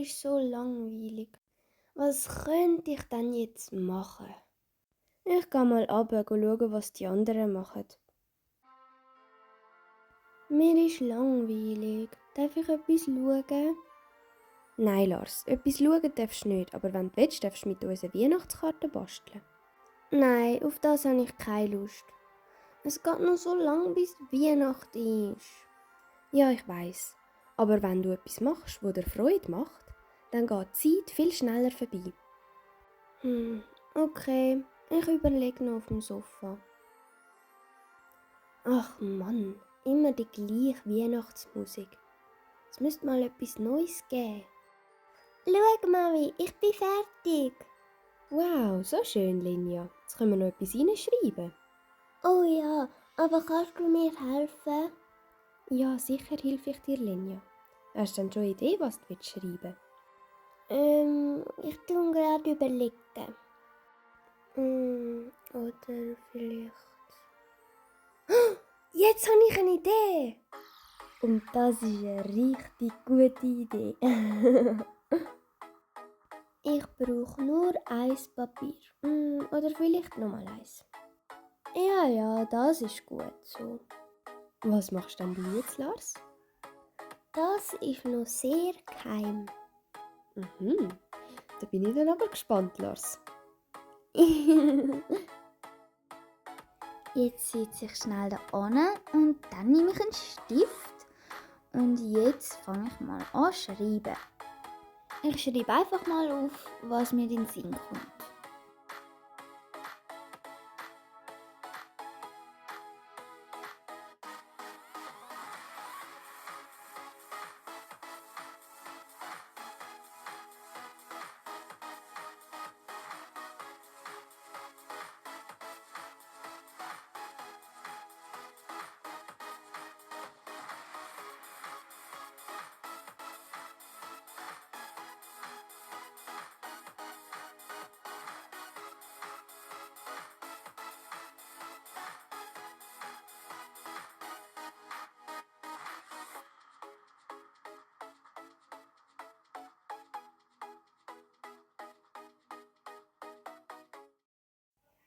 ist so langweilig. Was könnte ich denn jetzt machen? Ich gehe mal runter schauen, was die anderen machen. Mir ist langweilig. Darf ich etwas schauen? Nein, Lars, etwas schauen darfst du nicht, aber wenn du willst, darfst du mit uns eine Weihnachtskarte basteln. Nein, auf das habe ich keine Lust. Es geht noch so lang, bis Weihnachten ist. Ja, ich weiss. Aber wenn du etwas machst, das dir Freude macht, dann geht die Zeit viel schneller vorbei. Okay, ich überlege noch auf dem Sofa. Ach Mann, immer die gleiche Weihnachtsmusik. Es müsste mal etwas Neues geben. Schau, Mami, ich bin fertig. Wow, so schön, Linja. Jetzt können wir noch etwas reinschreiben. Oh ja, aber kannst du mir helfen? Ja, sicher helfe ich dir, Linja. Hast du denn schon eine Idee, was du schreiben willst? Ich tue gerade überlegen. Oder vielleicht... Jetzt habe ich eine Idee! Und das ist eine richtig gute Idee. Ich brauche nur eins Papier. Oder vielleicht nochmal eins. Ja, das ist gut so. Was machst denn du jetzt, Lars? Das ist noch sehr geheim. Da bin ich dann aber gespannt, Lars. Jetzt sitze ich schnell da an und dann nehme ich einen Stift und jetzt fange ich mal an zu schreiben. Ich schreibe einfach mal auf, was mir in den Sinn kommt.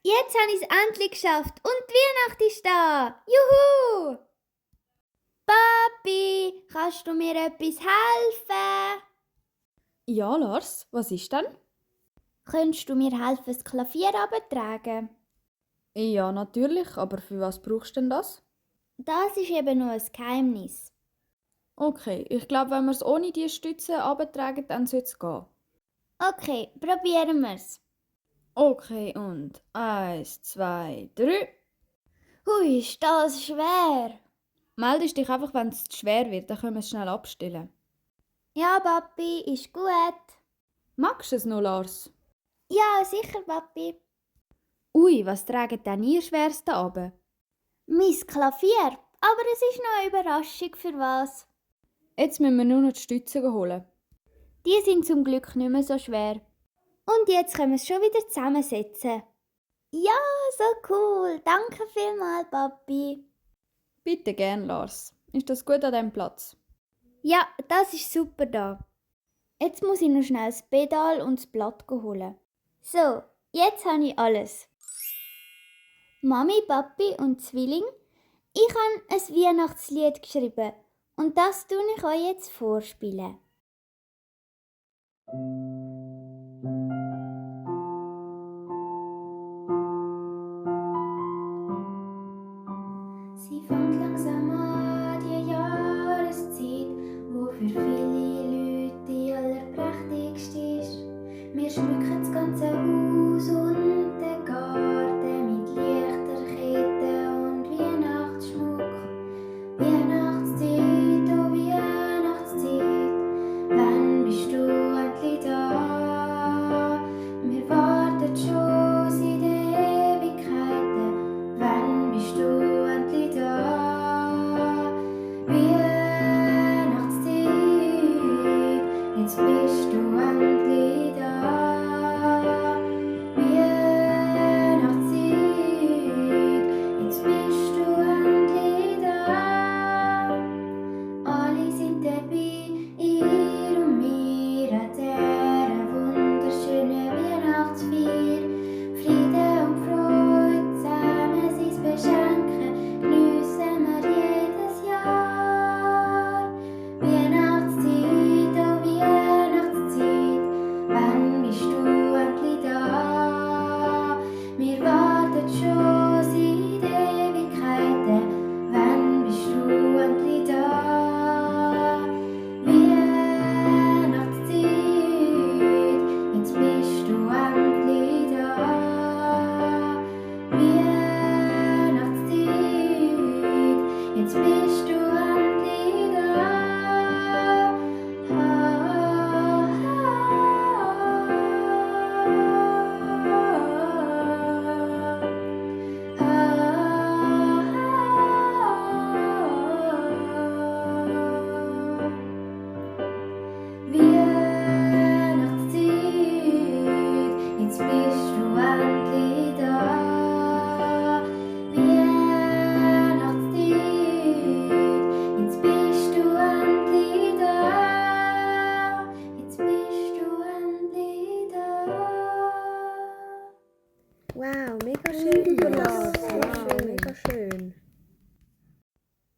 Jetzt habe ich es endlich geschafft und die Weihnacht ist da! Juhu! Papi, kannst du mir etwas helfen? Ja, Lars, was ist denn? Könntest du mir helfen, das Klavier abzutragen? Ja, natürlich, aber für was brauchst du denn das? Das ist eben nur ein Geheimnis. Okay, ich glaube, wenn wir es ohne die Stütze abtragen, dann sollte es gehen. Okay, probieren wir's. Okay, und 1, 2, 3. Hui, ist das schwer. Meldest dich einfach, wenn es zu schwer wird, dann können wir es schnell abstellen. Ja, Papi, ist gut. Magst du es noch, Lars? Ja, sicher, Papi. Ui, was tragen denn ihr Schwerste ab? Mein Klavier, aber es ist noch eine Überraschung für was. Jetzt müssen wir nur noch die Stützen holen. Die sind zum Glück nicht mehr so schwer. Und jetzt können wir es schon wieder zusammensetzen. Ja, so cool. Danke vielmals, Papi. Bitte gern, Lars. Ist das gut an diesem Platz? Ja, das ist super da. Jetzt muss ich noch schnell das Pedal und das Blatt holen. So, jetzt habe ich alles. Mami, Papi und Zwilling, ich habe ein Weihnachtslied geschrieben und das tue ich euch jetzt vorspielen. Sie fängt langsam an, die Jahreszeit, wo für viele Leute die allerprächtigste ist. Wir schmücken das ganze Haus und den Garten mit Lichterketten und Weihnachtsschmuck. Weihnachtszeit, oh Weihnachtszeit, wann bist du endlich da?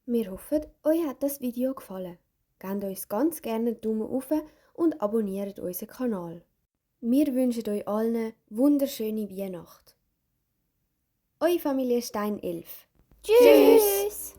Wir hoffen, euch hat das Video gefallen. Gebt uns ganz gerne einen Daumen hoch und abonniert unseren Kanal. Wir wünschen euch allen wunderschöne Weihnacht. Eure Familie Stein 11. Tschüss.